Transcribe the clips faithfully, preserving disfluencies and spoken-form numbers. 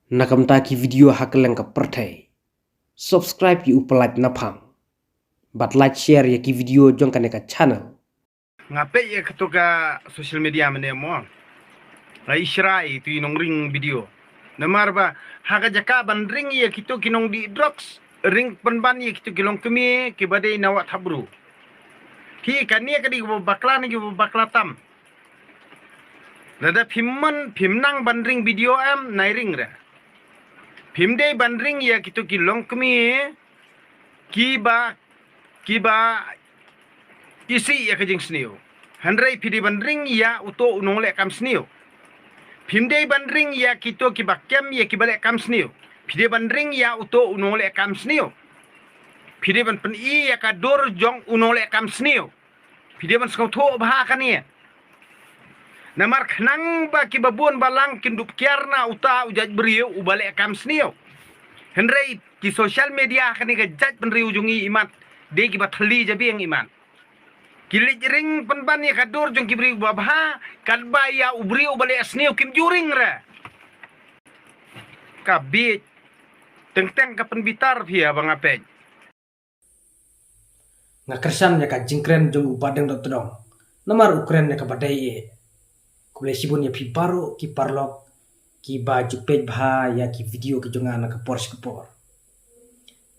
Na ka bynta ki video ha kylleng ka pyrthei, subscribe ïa u Pyllait Naphang bad like share ïa ki video jong kane ka channel. Nga peit ïa kito ka social media mynne mo, nga ïa share ïa kito ki nongring video. Namar ba ha ka jaka ban ring ïa kito ki nongdih drugs, ring pynban ïa kito ki longkmie kiba dei na Wah Thapbru. Hi kane ka dei kaba bakla ne kaba bakla tam. Lada phim mon phim nang ban ring video em, nai ring re. Phim dei ban ring ïa kito ki longkmie kiba, kiba isih ïa ka jingsniew. Hynrei phi dei ban ring ïa uto u nongleh kam sniew. Phim dei ban ring ïa kito kiba kem ïa kiba leh kam sniew. Phi dei ban ring ïa uto u nongleh kam sniew. Phi dei ban pyni ïa ka dur jong u nongleh kam sniew. Phi dei ban sngewthuh bha kane. Namar khnang ba kiba bun balang kin dup kiar na uta u jait briew uba leh kam sniew. Hynrei ki social media kane ka jaitbynriew jong ngi imat, dei kiba thylli jabieng imat. Ki leit ring pynban ïa ka dur jong ki briew babha, katba ïa u briew uba leh sniew kim ju ring re. Ka bieit. Teng teng ka pynbitar phi ïa ba nga peit. Nga kyrshan ïa ka jingkren jong u Bahdeng Dohtdong. Namar u kren ïa kaba dei eh. Khublei shibun ïa phi baroh ki paralok kiba ju peit bha ïa ki video ki jong nga na ka por sha ka por.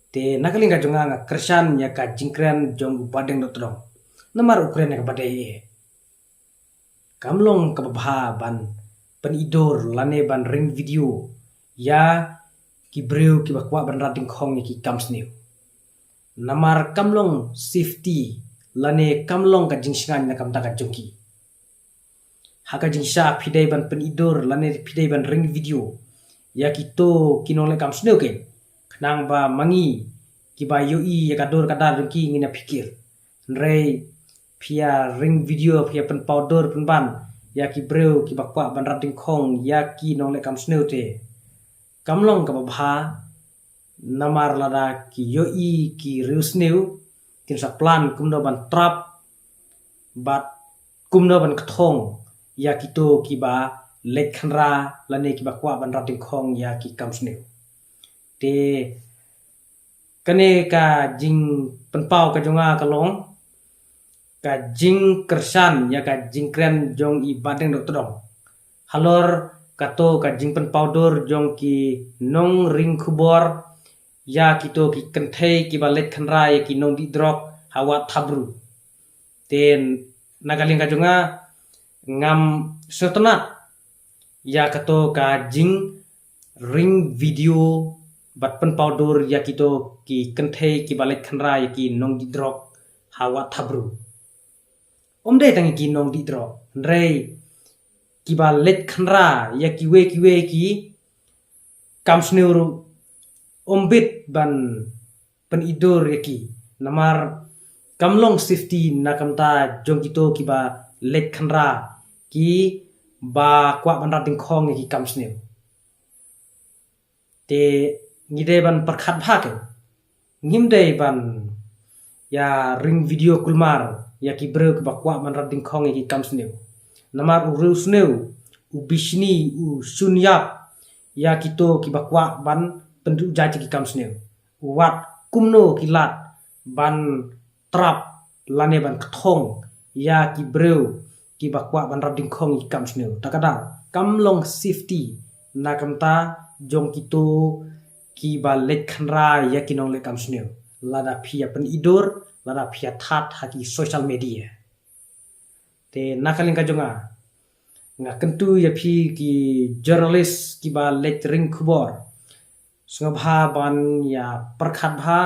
Te na ka liang ka jong nga, nga kyrshan ïa ka jingkren jong u Bahdeng Dohtdong. Namar u kren ïa kaba dei eh. Kam long kaba bha ban pyni dur lane ban ring video ïa ki briew kiba kwah ban rat dyngkhong ïa ki kam sniew. Namar kam long safety lane kam long ka jingshngaiñ na ka bynta ka jong ki. Ha ka jingshisha phi dei ban pyni dur lane phi dei ban ring video ïa kito ki nongleh kam sniew keiñ, khnang ba ma ngi kiba ïohi ïa ka dur ka dar jong ki ngin ïa phikir. Hynrei phi ïa ring video, phi ïa pynpaw dur pynban ïa ki briew kiba kwah ban rat dyngkhong ïa ki nongleh kam sniew te kam long kaba bha. Namar lada ki ïohi ki riewsniew, kin sa plan kumno ban trap bad kumno ban kthong ïa kito kiba leit khynra lane kiba kwah ban rat dyngkhong ïa ki kam sniew. Te kane ka jingpynpaw ka jong nga ka long ka jingkyrshan ïa ka jingkren jong i Bahdeng Dohtdong halor kato ka jingpynpaw dur jong ki nongring khubor ïa kito ki kynthei kiba leit khynra ïa ki nongdih drok ha Wah Thapbru. Te na ka liang ka jong nga, ngam sngewtynnat ïa kato ka jingring video bad pynpaw dur ïa kito ki kynthei kiba leit khynra ïa ki nongdih drok ha Wah Thapbru. Ym dei tang ïa ki nongdih drok, hynrei kiba leit khynra ïa kiwei kiwei ki kam sniew ruh ym bit ban pyni dur ïa ki. Namar kam long safety na ka bynta jong kito kiba leit khynra kiba kwah ban rat dyngkhong ïa ki kam sniew. Te ngi dei ban pyrkhat bha keiñ. Ngim dei ban ïa ring video kulmar ïa ki briew kiba kwah ban rat dyngkhong ïa ki kam sniew. Namar u riewsniew u bishni, u shun ïap ïa kito kiba kwah ban pynduh jait ïa ki kam sniew. U wad kumno ki lad ban trap lane ban kthong ïa ki briew kiba kwah ban rat dyngkhong ïa ki kam sniew. Ta ka daw kam long safety na ka bynta jong kito kiba leit khynra ïa ki nongleh kam sniew. Lada phi ïa pyni dur, lada phi ïa that ha ki social media. Te na ka liang ka jong nga, nga kyntu ïa phi ki journalist kiba leit ring khubor. Sngewbha ban ïa pyrkhat bha,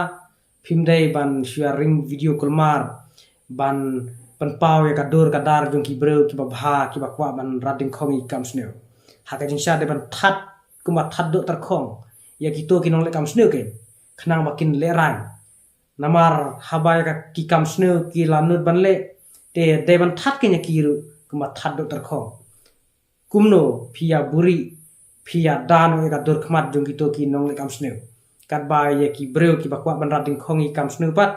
phim dei ban shu ïa ring video kulmar ban pynpaw ïa ka dur ka dar jong ki briew kiba bha kiba kwah ban rat dyngkhong ïa ki kam sniew. Ha ka jingshisha dei ban that kumba that doh tyrkhong ïa kito ki nongleh kam sniew keiñ, khnang ba kin lehraiñ. Namar haba ïa ki kam sniew ki la nud ban leh, te dei ban that keiñ ïa ki ruh kumba that doh tyrkhong. Kumno phi ïa buhrieh, phi ïa da noh ïa ka dur khmat jong kito ki nongleh kam sniew. Katba ïa ki briew kiba kwah ban rat dyngkhong ïa ki kam sniew pat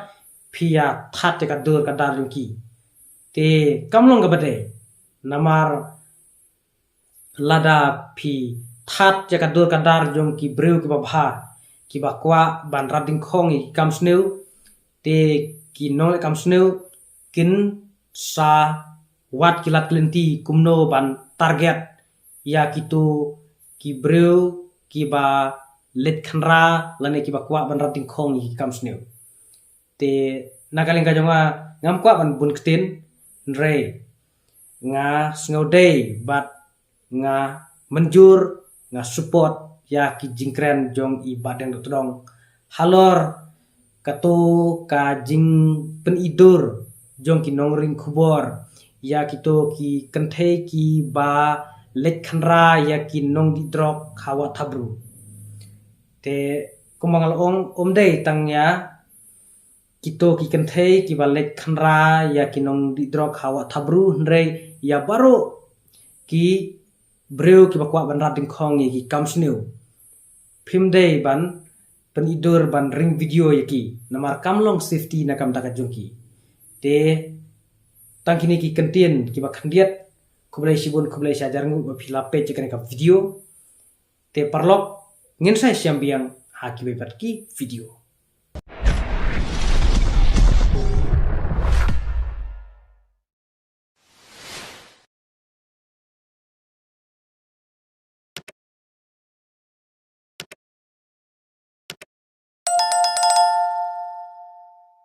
phi ïa that ïa ka dur ka dar jong ki. Te kam long kaba dei. Namar lada phi that ïa ka dur ka dar jong ki briew kiba bha, kiba kwah ban rat dingkhong ïa ki kam sniew, te ki nongleh kam sniew kin sa wad ki lad ki lynti kumno ban target ïa kito ki briew kiba leit khynra lane kiba kwah ban rat dingkhong ïa ki kam sniew. Te na ka liang ka jong nga, ngam kwah ban bun ktien, hynrei nga sngewdei bad nga mynjur, nga support ïa ki jingkren jong i Bah Deng Dohtdong halor kato ka jingpynidur jong ki nongring khubor ïa kito ki kynthei kiba leit khynra ïa ki nongdih drok ha Wah Thabru. Te kumba nga la ong, ym dei tang ïa kito ki kynthei kiba leit khynra ïa ki nongdih drok ha Wah Thabru, hynrei ïa baroh ki briew kiba kwah ban rat dingkhong ïa ki kam sniew. Phim dei ban pynidur ban ring video ïa ki, namar kam long safety na ka bynta ka jong ki. Te tang kine ki kyntien kiba khyndiat, khublei shibun, khublei shihajar nguh ba phi la peit ïa kane ka video. Te paralok, ngin sa ïashem biang ha kiwei pat ki video.